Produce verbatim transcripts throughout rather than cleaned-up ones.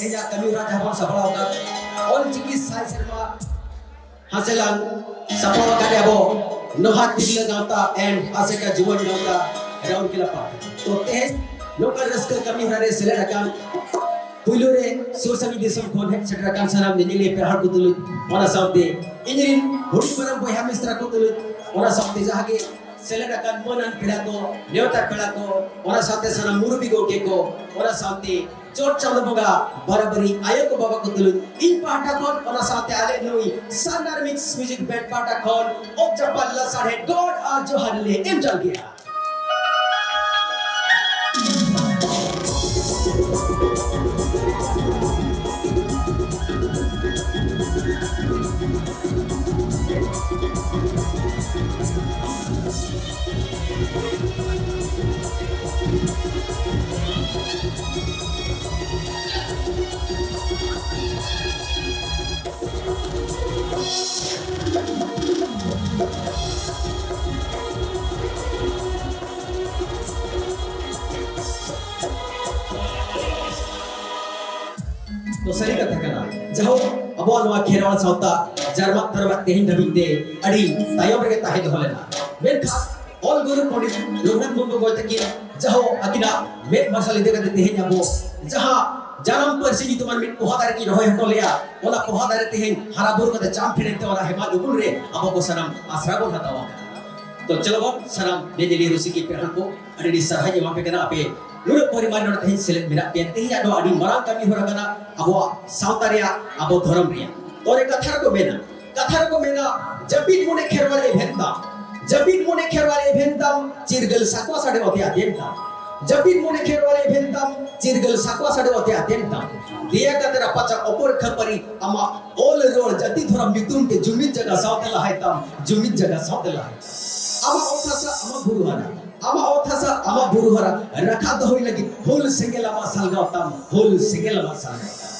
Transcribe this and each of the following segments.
ᱛᱮᱦᱮᱧᱟᱜ ᱠᱟᱹᱢᱤ ᱦᱚᱨᱟ ᱡᱟᱦᱟᱸ ᱵᱚᱱ ᱥᱟᱯᱲᱟᱣ ᱟᱠᱟᱫ, ᱚᱞ ᱪᱤᱠᱤ ᱥᱟᱭ ᱥᱮᱨᱢᱟ ᱦᱟᱥᱮᱞᱟᱝ ᱥᱟᱯᱲᱟᱣ ᱟᱠᱟᱫ ᱟᱵᱚ ᱱᱚᱦᱟ ᱛᱤᱨᱞᱟᱹ ᱜᱟᱶᱛᱟ and ᱟᱥᱮᱠᱟ ᱡᱩᱣᱟᱹᱱ ᱜᱟᱶᱛᱟ ᱨᱟᱣᱩᱨᱠᱮᱞᱟ ᱯᱟᱦᱴᱟ᱾ ᱛᱚ ᱛᱮᱦᱮᱧ ᱱᱚᱝᱠᱟ ᱨᱟᱹᱥᱠᱟᱹ ᱠᱟᱹᱢᱤ ᱦᱚᱨᱟ ᱨᱮ ᱥᱮᱞᱮᱫ ᱟᱠᱟᱱ ᱯᱩᱭᱞᱩ ᱨᱮ ᱥᱩᱨ ᱥᱟᱺᱜᱤᱧ ᱫᱤᱥᱚᱢ ᱠᱷᱚᱱ ᱦᱮᱡ ᱥᱮᱴᱮᱨ ᱟᱠᱟᱱ ᱥᱟᱱᱟᱢ ᱧᱮᱧᱮᱞᱤᱭᱟᱹ ᱯᱮᱲᱟ ᱦᱚᱲ ᱠᱚ ᱛᱩᱞᱩᱡ, ᱚᱱᱟ ᱥᱟᱶᱛᱮ ᱤᱧᱨᱮᱱ ᱦᱩᱰᱤᱧ ᱢᱟᱨᱟᱝ ᱵᱚᱭᱦᱟ ᱢᱤᱥᱨᱟ ᱠᱚ ᱛᱩᱞᱩᱡ, ᱚᱱᱟ ᱥᱟᱶᱛᱮ ᱡᱟᱦᱟᱸ ᱜᱮ ᱥᱮᱞᱮᱫ ᱟᱠᱟᱱ ᱢᱟᱹᱱᱟᱱ ᱯᱮᱲᱟ ᱠᱚ, ᱱᱮᱣᱛᱟ ᱯᱮᱲᱟ ᱠᱚ, ᱚᱱᱟ ᱥᱟᱶᱛᱮ ᱥᱟᱱᱟᱢ ᱢᱩᱨᱩᱵᱤ ᱜᱚᱢᱠᱮ ᱠᱚ, ᱚᱱᱟ ᱥᱟᱶᱛᱮ ᱪᱚᱴ ᱪᱟᱸᱫᱚ ᱵᱚᱸᱜᱟ ᱵᱟᱨᱟᱵᱟᱨᱤ ᱟᱭᱳ ᱠᱚ ᱵᱟᱵᱟ ᱠᱚ ᱛᱩᱞᱩᱡ ᱤᱧ ᱯᱟᱦᱴᱟ ᱠᱷᱚᱱ, ᱚᱱᱟ ᱥᱟᱶᱛᱮ ᱟᱞᱮ ᱱᱩᱭ ᱥᱟᱱ ᱟᱨ ᱢᱤᱠᱥ ᱢᱤᱣᱡᱤᱠ ᱵᱮᱱᱰ ᱯᱟᱦᱴᱟ ᱠᱷᱚᱱ ᱚᱛ ᱡᱟᱯᱟᱜ ᱞᱟᱥᱟᱲᱦᱮᱫ ᱜᱚᱰ ᱟᱨ ᱡᱚᱦᱟᱨ ᱞᱮ ᱮᱢ ᱡᱟᱞ ᱜᱮᱭᱟ᱾ ᱛᱚ ᱥᱟᱹᱨᱤ ᱠᱟᱛᱷᱟ ᱠᱟᱱᱟ, ᱡᱟᱦᱳᱠ ᱟᱵᱚᱣᱟᱜ ᱱᱚᱣᱟ ᱠᱷᱮᱨᱣᱟᱲ ᱥᱟᱶᱛᱟ ᱡᱟᱨᱢᱟᱜ ᱛᱟᱨᱢᱟᱜ ᱛᱮᱦᱮᱧ ᱫᱷᱟᱹᱵᱤᱡ ᱛᱮ ᱟᱹᱰᱤ ᱛᱟᱭᱚᱢ ᱨᱮᱜᱮ ᱛᱟᱦᱮᱸ ᱫᱚᱦᱚ ᱞᱮᱱᱟ᱾ ᱢᱮᱱᱠᱷᱟᱱ ᱚᱞ ᱜᱩᱨᱩ ᱯᱚᱸᱰᱤᱛ ᱨᱚᱜᱷᱩᱱᱟᱛᱷ ᱢᱩᱨᱢᱩ ᱜᱚᱢᱠᱮ ᱛᱟᱹᱠᱤᱱ ᱡᱟᱦᱳᱠ ᱟᱹᱠᱤᱱᱟᱜ ᱢᱮᱫ ᱢᱟᱨᱥᱟᱞ ᱤᱫᱤ ᱠᱟᱛᱮ ᱛᱮᱦᱮᱧ ᱟᱵᱚ ᱡᱟᱦᱟᱸ ᱡᱟᱱᱟᱢ ᱯᱟᱹᱨᱥᱤ ᱧᱩᱛᱩᱢᱟᱱ ᱢᱤᱫ ᱯᱚᱦᱟ ᱫᱟᱨᱮ ᱠᱤᱱ ᱨᱚᱦᱚᱭ ᱦᱚᱴᱚ ᱞᱮᱜᱼᱟ, ᱚᱱᱟ ᱯᱚᱦᱟ ᱫᱟᱨᱮ ᱛᱮᱦᱮᱧ ᱦᱟᱨᱟ ᱵᱩᱨᱩ ᱠᱟᱛᱮ ᱪᱟᱢ ᱯᱷᱮᱰᱮᱱ ᱛᱮ ᱚᱱᱟ ᱦᱮᱢᱟᱞ ᱩᱢᱩᱞ ᱨᱮ ᱟᱵᱚ ᱠᱚ ᱥᱟᱱᱟᱢ ᱟᱥᱨᱟ ᱵᱚᱱ ᱦᱟᱛᱟᱣ ᱟᱠᱟᱫᱟ᱾ ᱛᱚ ᱪᱚᱞᱚ ᱵᱚᱱ ᱥᱟᱱᱟᱢ ᱧᱮᱧᱮᱞᱤᱭᱟᱹ ᱨᱩᱥᱤᱠᱤᱭᱟᱹ ᱯᱮᱲᱟ ᱠᱚ, ᱟᱹᱰᱤ ᱟᱹᱰᱤ ᱥᱟᱨᱦᱟᱣ ᱤᱧ ᱮᱢᱟ ᱯᱮ ᱠᱟᱱᱟ, ᱟᱯᱮ ᱱᱩᱱᱟᱹᱜ ᱯᱚᱨᱤᱢᱟᱱ ᱱᱚᱰᱮ ᱛᱮᱦᱮᱧ ᱥᱮᱞᱮᱫ ᱢᱮᱱᱟᱜ ᱯᱮᱭᱟ᱾ ᱛᱮᱦᱮᱧᱟᱜ ᱱᱚᱣᱟ ᱟᱹᱰᱤ ᱢᱟᱨᱟᱝ ᱠᱟᱹᱢᱤ ᱦᱚᱨᱟ ᱠᱟᱱᱟ ᱟᱵᱚᱣᱟᱜ ᱥᱟᱶᱛᱟ ᱨᱮᱭᱟᱜ, ᱟᱵᱚ ᱫᱷᱚᱨᱚᱢ ᱨᱮᱭᱟᱜ᱾ ᱛᱚ ᱚᱱᱮ ᱠᱟᱛᱷᱟ ᱨᱮᱠᱚ ᱢᱮᱱᱟ, ᱠᱟᱛᱷᱟ ᱨᱮᱠᱚ ᱢᱮᱱᱟ, ᱡᱟᱹᱯᱤᱫ ᱢᱚᱱᱮ ᱠᱷᱮᱨᱣᱟᱲ ᱮ ᱵᱷᱮᱱᱛᱟ, ᱡᱟᱹᱯᱤᱫ ᱢᱚᱱᱮ ᱠᱷᱮᱨᱣᱟᱲ ᱮ ᱵᱷᱮᱱᱛᱟᱢ, ᱪᱤᱨᱜᱟᱹᱞ ᱥᱟᱠᱣᱟ ᱥᱟᱰᱮ ᱚᱛᱮ ᱟᱛᱮᱱ ᱛᱟᱢ᱾ ᱡᱟᱹᱯᱤᱫ ᱢᱚᱱᱮ ᱠᱷᱮᱨᱣᱟᱲ ᱮ ᱵᱷᱮᱱᱛᱟᱢ, ᱪᱤᱨᱜᱟᱹᱞ ᱥᱟᱠᱣᱟ ᱥᱟᱰᱮ ᱚᱛᱮ ᱟᱛᱮᱱ ᱛᱟᱢ᱾ ᱫᱮᱭᱟ ᱠᱟᱛᱮ ᱨᱟᱯᱟᱪᱟᱜ ᱚᱯᱚᱨ ᱠᱷᱟᱹᱯᱟᱹᱨᱤ, ᱟᱢᱟᱜ ᱚᱞ ᱨᱚᱲ ᱡᱟᱹᱛᱤ ᱫᱷᱚᱨᱚᱢ ᱧᱩᱛᱩᱢ ᱛᱮ ᱡᱩᱢᱤᱫ ᱡᱟᱭᱜᱟ ᱥᱟᱶᱛᱮ ᱞᱟᱦᱟᱭ ᱛᱟᱢ, ᱡᱩᱢᱤᱫ ᱡᱟᱭᱜᱟ ᱥᱟᱶᱛᱮ ᱞᱟᱦᱟᱭ ᱛᱟᱢ᱾ ᱟᱢᱟᱜ ᱚᱛ ᱦᱟᱥᱟ ᱟᱢᱟᱜ ᱵᱩᱨᱩ ᱦᱟᱨᱟ, ᱟᱢᱟᱜ ᱚᱛ ᱦᱟᱥᱟ ᱟᱢᱟᱜ ᱵᱩᱨᱩ ᱦᱟᱨᱟ ᱨᱟᱠᱷᱟ ᱫᱚᱦᱚᱭ ᱞᱟᱹᱜᱤᱫ ᱦᱩᱞ ᱥᱮᱸᱜᱮᱞ ᱟᱢᱟᱜ ᱥᱟᱞᱜᱟᱣ ᱛᱟᱢ, ᱦᱩᱞ ᱥᱮᱸᱜᱮᱞ ᱟᱢᱟᱜ ᱥᱟᱞᱜᱟᱣ ᱛᱟᱢ᱾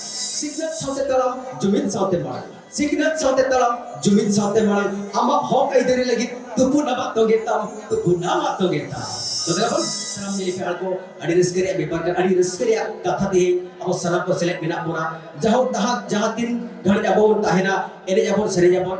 ᱥᱤᱠᱷᱱᱟᱹᱛ ᱥᱟᱶᱛᱮ ᱛᱟᱲᱟᱢ, ᱡᱩᱢᱤᱫ ᱥᱟᱶᱛᱮ ᱢᱟᱲᱟᱝ᱾ ᱥᱤᱠᱷᱱᱟᱹᱛ ᱥᱟᱶᱛᱮ ᱛᱟᱲᱟᱢ, ᱡᱩᱢᱤᱫ ᱥᱟᱶᱛᱮ ᱢᱟᱲᱟᱝ᱾ ᱟᱢᱟᱜ ᱦᱚᱠ ᱟᱹᱭᱫᱟᱹᱨᱤ ᱞᱟᱹᱜᱤᱫ ᱛᱩᱯᱩᱱ ᱟᱢᱟᱜ ᱛᱚᱸᱜᱮ ᱛᱟᱢ, ᱛᱩᱯᱩᱱ ᱟᱢᱟᱜ ᱛᱚᱸᱜᱮ ᱛᱟᱢ᱾ ᱛᱚ ᱫᱮᱞᱟ ᱵᱚᱱ ᱥᱟᱱᱟᱢ ᱧᱮᱞ ᱯᱮ ᱦᱚᱲ ᱠᱚ, ᱟᱹᱰᱤ ᱨᱟᱹᱥᱠᱟᱹ ᱨᱮᱭᱟᱜ ᱵᱮᱯᱟᱨ ᱠᱟᱱᱟ, ᱟᱹᱰᱤ ᱨᱟᱹᱥᱠᱟᱹ ᱨᱮᱭᱟᱜ ᱠᱟᱛᱷᱟ ᱛᱮᱦᱮᱧ ᱟᱵᱚ ᱥᱟᱱᱟᱢ ᱠᱚ ᱥᱮᱞᱮᱫ ᱢᱮᱱᱟᱜ ᱵᱚᱱᱟ᱾ ᱡᱟᱦᱟᱸ ᱛᱟᱦᱟᱸ ᱡᱟᱦᱟᱸ ᱛᱤᱱ ᱜᱷᱟᱹᱲᱤᱡ ᱟᱵᱚ ᱵᱚᱱ ᱛᱟᱦᱮᱱᱟ, ᱮᱱᱮᱡ ᱟᱵᱚᱱ, ᱥᱮᱨᱮᱧ ᱟᱵᱚᱱ,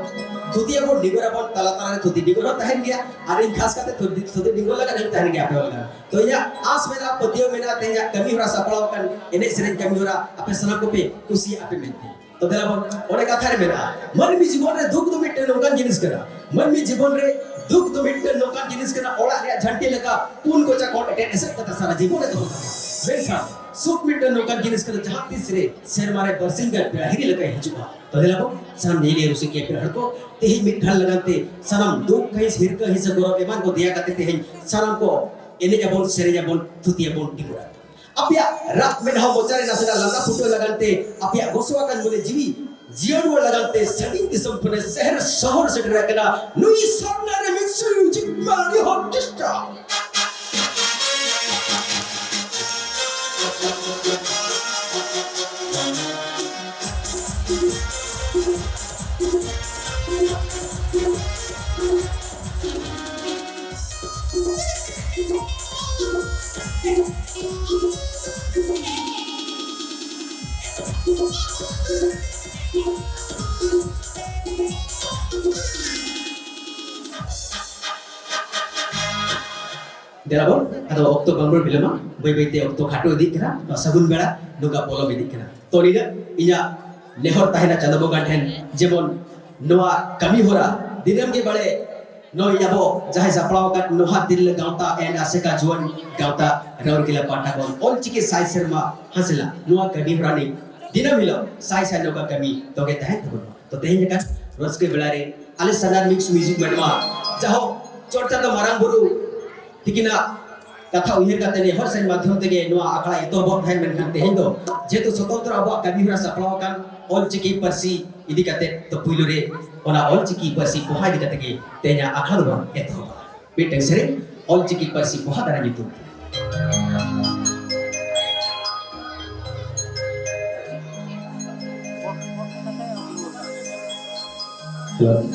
ᱛᱷᱩᱛᱤ ᱟᱵᱚᱱ, ᱰᱤᱜᱚᱨ ᱟᱵᱚᱱ, ᱛᱟᱞᱟ ᱛᱟᱞᱟ ᱨᱮ ᱛᱷᱩᱛᱤ ᱰᱤᱜᱚᱨ ᱦᱚᱸ ᱛᱟᱦᱮᱱ ᱜᱮᱭᱟ᱾ ᱟᱨ ᱤᱧ ᱠᱷᱟᱥ ᱠᱟᱛᱮ ᱛᱷᱩᱛᱤ, ᱛᱷᱩᱛᱤ ᱰᱤᱜᱚᱨ ᱞᱟᱹᱜᱤᱫ ᱤᱧ ᱛᱟᱦᱮᱱ ᱜᱮᱭᱟ ᱟᱯᱮ ᱦᱚᱲ ᱞᱟᱹᱜᱤᱫ᱾ ᱛᱚ ᱤᱧᱟᱹᱜ ᱟᱸᱥ ᱢᱮᱱᱟᱜᱼᱟ, ᱯᱟᱹᱛᱭᱟᱹᱣ ᱢᱮᱱᱟᱜᱼᱟ, ᱛᱮᱦᱮᱧᱟᱜ ᱠᱟᱹᱢᱤ ᱦᱚᱨᱟ ᱥᱟᱯᱲᱟᱣ ᱟᱠᱟᱱ ᱮᱱᱮᱡ ᱥᱮᱨᱮᱧ ᱠᱟᱹᱢᱤ ᱦᱚᱨᱟ ᱟᱯᱮ ᱥᱟᱱᱟᱢ ᱠᱚᱯᱮ ᱠᱩᱥᱤᱭᱟᱜᱼᱟ ᱯᱮ ᱢᱮᱱᱛᱮ᱾ ᱛᱚ ᱫᱮᱞᱟ ᱵᱚᱱ, ᱚᱸᱰᱮ ᱠᱟᱛᱷᱟ ᱨᱮ ᱢᱮᱱᱟᱜᱼᱟ, ᱢᱟᱹᱱᱢᱤ ᱡᱤᱵᱚᱱ ᱨᱮ ᱫᱩᱠ ᱫᱚ ᱢᱤᱫᱴᱮᱱ ᱱᱚᱝᱠᱟᱱ ᱡᱤᱱᱤᱥ ᱠᱟᱱᱟ, ᱢᱟᱹᱱᱢᱤ ᱡᱤᱵᱚᱱ ᱨᱮ ᱫᱩᱠ ᱫᱚ ᱢᱤᱫᱴᱮᱱ ᱱᱚᱝᱠᱟᱱ ᱡᱤᱱᱤᱥ ᱠᱟᱱᱟ, ᱚᱲᱟᱜ ᱨᱮᱭᱟᱜ ᱡᱷᱟᱹᱱᱴᱤ ᱞᱮᱠᱟ ᱯᱩᱱ ᱠᱚᱪᱟ ᱠᱷᱚᱱ ᱮᱴᱮᱫ ᱮᱥᱮᱫ ᱠᱟᱛᱮ ᱥᱟᱨᱟ ᱡᱤᱵᱚᱱ ᱮ ᱫᱚᱦᱚ ᱠᱟᱜᱼᱟ᱾ ᱢᱮᱱᱠᱷᱟᱱ ᱥᱩᱠ ᱢᱤᱫᱴᱮᱱ ᱱᱚᱝᱠᱟᱱ ᱡᱤᱱᱤᱥ ᱠᱟᱱᱟ, ᱡᱟᱦᱟᱸ ᱛᱤᱥ ᱨᱮ ᱥᱮᱨᱢᱟ ᱨᱮ ᱵᱟᱨᱥᱤᱧ ᱜᱟᱱ ᱯᱮᱲᱟ ᱦᱤᱨᱤ ᱞᱮᱠᱟᱭ ᱦᱤᱡᱩᱜᱼᱟ᱾ ᱛᱚ ᱫᱮᱞᱟ ᱵᱚᱱ, ᱥᱟᱱᱟᱢ ᱧᱮᱧᱮᱞᱤᱭᱟᱹ ᱨᱩᱥᱤᱠᱤᱭᱟᱹ ᱯᱮᱲᱟ ᱦᱚᱲ ᱠᱚ, ᱛᱮᱦᱮᱧ ᱢᱤᱫ ᱰᱷᱟᱞ ᱞᱟᱜᱟᱱ ᱛᱮ ᱥᱟᱱᱟᱢ ᱫᱩᱠ ᱠᱟᱹᱦᱤᱥ, ᱦᱤᱨᱠᱟᱹ ᱦᱤᱥᱟᱹ ᱜᱚᱨᱚᱵ ᱮᱢᱟᱱ ᱠᱚ ᱫᱮᱭᱟ ᱠᱟᱛᱮ ᱛᱮᱦᱮᱧ ᱥᱟᱱᱟᱢ ᱠᱚ ᱮᱱᱮᱡ ᱟᱵᱚᱱ, ᱥᱮᱨᱮᱧ ᱟᱵᱚᱱ, ᱛᱷᱩᱛᱤ ᱟᱵᱚᱱ, ᱰᱤᱜᱚᱨ ᱟᱵᱚᱱ᱾ ᱟᱯᱮᱭᱟᱜ ᱨᱟᱜ ᱢᱮᱫᱦᱟ ᱢᱚᱪᱟ ᱨᱮ ᱱᱟᱥᱮᱱᱟᱜ ᱞᱟᱸᱫᱟ ᱯᱷᱩᱴᱟᱹᱣ ᱞᱟᱜᱟᱱ ᱛᱮ, ᱟᱯᱮᱭᱟᱜ ᱜᱚᱥᱚ ᱟᱠᱟᱱ ᱢᱚᱱᱮ ᱡᱤᱣᱤ ᱡᱤᱭᱟᱹᱲ ᱨᱩᱣᱟᱹᱲ ᱞᱟᱜᱟᱱ ᱛᱮ ᱥᱟᱺᱜᱤᱧ ᱫᱤᱥᱚᱢ ᱠᱷᱚᱱᱮ ᱥᱮᱦᱮᱨ ᱥᱚᱦᱚᱨ ᱥᱮᱴᱮᱨ ᱟᱠᱟᱱᱟ ᱱᱩᱭ ᱥᱟᱨᱱᱟ ᱨᱮᱢᱤᱠᱥ ᱢᱤᱭᱩᱡᱤᱠ ᱢᱮᱞᱳᱰᱤ ᱚᱨᱠᱮᱥᱴᱨᱟ᱾ ᱫᱮᱞᱟ ᱵᱚᱱ, ᱟᱫᱚ ᱚᱠᱛᱚ ᱵᱟᱝᱵᱚᱱ ᱵᱤᱞᱚᱢᱟ, ᱵᱟᱹᱭ ᱵᱟᱹᱭᱛᱮ ᱚᱠᱛᱚ ᱠᱷᱟᱴᱚ ᱤᱫᱤᱜ ᱠᱟᱱᱟ, ᱱᱚᱣᱟ ᱥᱟᱹᱜᱩᱱ ᱵᱮᱲᱟ ᱱᱚᱝᱠᱟ ᱯᱚᱞᱚᱢ ᱤᱫᱤᱜ ᱠᱟᱱᱟ᱾ ᱛᱚ ᱱᱤᱱᱟᱹᱜ ᱤᱧᱟᱹᱜ ᱱᱮᱦᱚᱨ ᱛᱟᱦᱮᱱᱟ ᱪᱟᱸᱫᱚ ᱵᱚᱸᱜᱟ ᱴᱷᱮᱱ, ᱡᱮᱢᱚᱱ ᱱᱚᱣᱟ ᱠᱟᱹᱢᱤ ᱦᱚᱨᱟ ᱫᱤᱱᱟᱹᱢ ᱜᱮ ᱵᱟᱲᱮ ᱱᱚᱜᱼᱚᱭ ᱟᱵᱚ ᱡᱟᱦᱟᱸᱭ ᱥᱟᱯᱲᱟᱣ ᱟᱠᱟᱫ ᱱᱚᱦᱟ ᱛᱤᱨᱞᱟᱹ ᱜᱟᱶᱛᱟ and ᱟᱥᱮᱠᱟ ᱡᱩᱣᱟᱹᱱ ᱜᱟᱶᱛᱟ ᱨᱟᱩᱨᱠᱮᱞᱟ ᱯᱟᱦᱴᱟ ᱠᱷᱚᱱ ᱚᱞᱪᱤᱠᱤ ᱥᱟᱭ ᱥᱮᱨᱢᱟ ᱦᱟᱸᱥᱮᱞᱟ ᱱᱚᱣᱟ ᱠᱟᱹᱢᱤ ᱦᱚᱨᱟ ᱱᱤᱭᱮ ᱫᱤᱱᱟᱹᱢ ᱦᱤᱞᱳᱜ ᱥᱟᱭ ᱥᱟᱭ ᱱᱚᱝᱠᱟ ᱠᱟᱹᱢᱤ ᱛᱚᱜᱮ ᱛᱟᱦᱮᱱ ᱛᱟᱵᱚᱱᱟ᱾ ᱛᱚ ᱛᱮᱦᱮᱧ ᱞᱮᱠᱟᱱ ᱨᱟᱹᱥᱠᱟᱹ ᱵᱮᱲᱟ ᱨᱮ ᱟᱞᱮ ᱥᱟᱨᱱᱟ ᱨᱮᱢᱤᱠᱥ ᱢᱤᱭᱩᱡᱤᱠ ᱢᱮᱰᱢᱟ ᱡᱟᱦᱳ ᱪᱚᱴ ᱪᱟᱸᱫᱚ ᱢᱟᱨᱟᱝ ᱵᱩᱨᱩ ᱛᱤᱠᱤᱱᱟᱜ ᱠᱟᱛᱷᱟ ᱩᱭᱦᱟᱹᱨ ᱠᱟᱛᱮ ᱱᱮᱦᱚᱨ ᱥᱮᱨᱮᱧ ᱢᱟᱫᱽᱫᱷᱚᱢ ᱛᱮᱜᱮ ᱱᱚᱣᱟ ᱟᱠᱷᱲᱟ ᱮᱛᱚᱦᱚᱵᱚᱜ ᱛᱟᱦᱮᱸᱱ, ᱢᱮᱱᱠᱷᱟᱱ ᱛᱮᱦᱮᱧ ᱫᱚ ᱡᱮᱦᱮᱛᱩ ᱥᱚᱛᱚᱱᱛᱨᱚ ᱟᱵᱚᱣᱟᱜ ᱠᱟᱹᱢᱤ ᱦᱚᱨᱟ ᱥᱟᱯᱲᱟᱣ ᱟᱠᱟᱱ ᱚᱞᱪᱤᱠᱤ ᱯᱟᱹᱨᱥᱤ ᱤᱫᱤ ᱠᱟᱛᱮ, ᱛᱚ ᱯᱩᱭᱞᱩ ᱨᱮ ᱚᱱᱟ ᱚᱞᱪᱤᱠᱤ ᱯᱟᱹᱨᱥᱤ ᱯᱚᱦᱟ ᱤᱫᱤ ᱠᱟᱛᱮ ᱜᱮ ᱛᱮᱦᱮᱧᱟᱜ ᱟᱠᱷᱲᱟ ᱫᱚᱵᱚᱱ ᱮᱛᱚᱦᱚᱵᱟ᱾ ᱢᱤᱫᱴᱟᱝ ᱥᱮᱨᱮᱧ ᱚᱞᱪᱤᱠᱤ ᱯᱟᱹᱨᱥᱤ ᱯᱚᱦᱟ ᱫᱟᱨᱟ ᱧᱩᱛᱩᱢ ᱛᱮ᱾ ᱦᱮᱞᱳ᱾